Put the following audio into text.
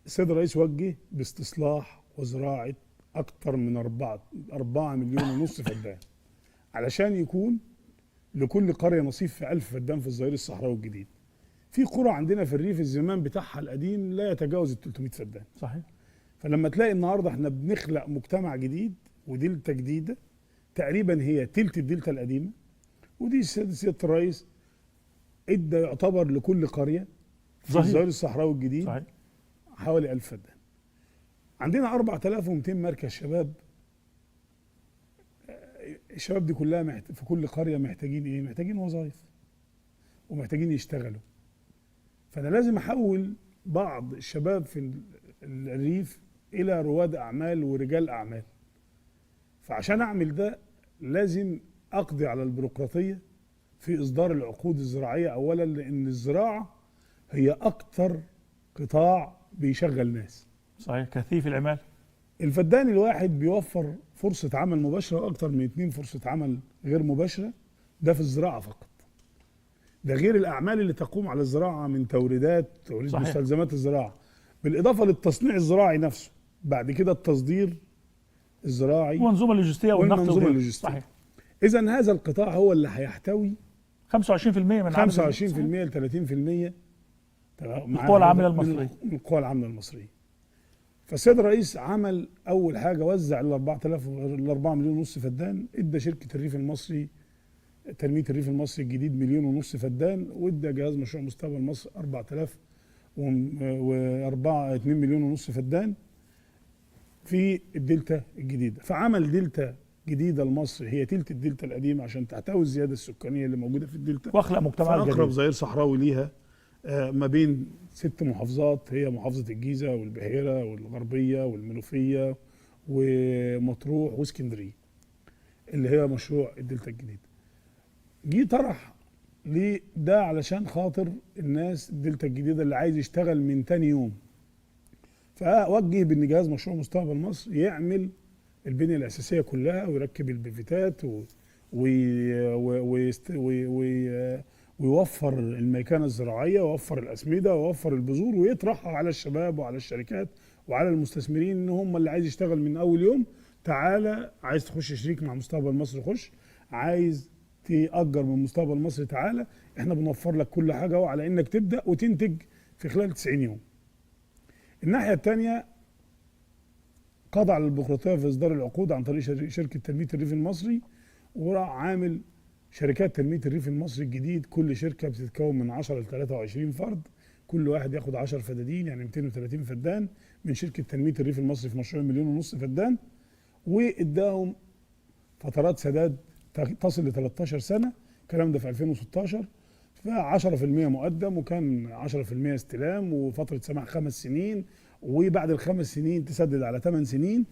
السيد الرئيس وجه باستصلاح وزراعه اكثر من 4 مليون ونص فدان، علشان يكون لكل قرية نصيب في 1000 فدان في الظهير الصحراوي الجديد. في قرى عندنا في الريف الزمام بتاعها القديم لا يتجاوز ال 300 فدان. صحيح. فلما تلاقي النهارده احنا بنخلق مجتمع جديد ودلتا جديدة تقريبا هي تلت الدلتا القديمة، ودي سيادة الرئيس ادى يعتبر لكل قرية في الظهير الصحراوي الجديد صحيح. حوالي 1000 فدان. عندنا 4200 مركز شباب. الشباب دي كلها في كل قرية محتاجين ايه؟ محتاجين وظائف ومحتاجين يشتغلوا. فانا لازم احول بعض الشباب في الريف الى رواد اعمال ورجال اعمال. فعشان اعمل ده لازم اقضي على البيروقراطية في اصدار العقود الزراعية اولا، لان الزراعة هي اكتر قطاع بيشغل ناس. صحيح، كثيف العمال. الفدان الواحد بيوفر فرصة عمل مباشرة واكتر من 2 فرصة عمل غير مباشرة، ده في الزراعة فقط. ده غير الاعمال اللي تقوم على الزراعة من توريدات، توريد مستلزمات الزراعة، بالاضافة للتصنيع الزراعي نفسه، بعد كده التصدير الزراعي والمنظومه اللوجستية والنقل والمنظومه اللوجستية. صحيح. اذا هذا القطاع هو اللي هيحتوي 25% من 25% ل 30% القوى العاملة المصرية. من القوى العاملة المصرية. فالسيد الرئيس عمل اول حاجة، وزع ال 4 مليون ونص فدان، ادى شركة الريف المصري تنمية الريف المصري الجديد 1.5 مليون فدان، وادى جهاز مشروع مستقبل مصر 4004 2 مليون ونص فدان في الدلتا الجديدة. فعمل دلتا جديدة لمصر هي تلت الدلتا القديمة عشان تحتوي الزيادة السكانية اللي موجودة في الدلتا، واخلق مجتمعات جديدة. اقرب ظهير صحراوي ليها ما بين 6 محافظات، هي محافظة الجيزة والبحيره والغربية والمنوفيه ومطروح واسكندريه، اللي هي مشروع الدلتا الجديد. جه طرح ليه ده علشان خاطر الناس الدلتا الجديدة اللي عايز يشتغل من تاني يوم. فوجه بان جهاز مشروع مستقبل مصر يعمل البنية الاساسية كلها ويركب البيفتات ويوفر الميكنه الزراعية ويوفر الاسمده ويوفر البذور، ويطرحها على الشباب وعلى الشركات وعلى المستثمرين ان هم اللي عايز يشتغل من اول يوم تعالى، عايز تخش شريك مع مستقبل مصر خش، عايز تأجر من مستقبل مصر تعالى، احنا بنوفر لك كل حاجة وعلى انك تبدا وتنتج في خلال 90 يوم. الناحية الثانية قضى على البيروقراطية في اصدار العقود عن طريق شركة تنمية الريف المصري، وراح عامل شركات تنمية الريف المصري الجديد، كل شركة بتتكون من 10 ل 23 فرد، كل واحد ياخد 10 فدادين يعني 230 فدان من شركة تنمية الريف المصري في مشروع 1.5 مليون فدان، واداهم فترات سداد تصل ل 13 سنة، الكلام ده في 2016، ف 10% مقدم وكان 10% استلام وفترة سماح 5 سنين، وبعد ال5 سنين تسدد على 8 سنين.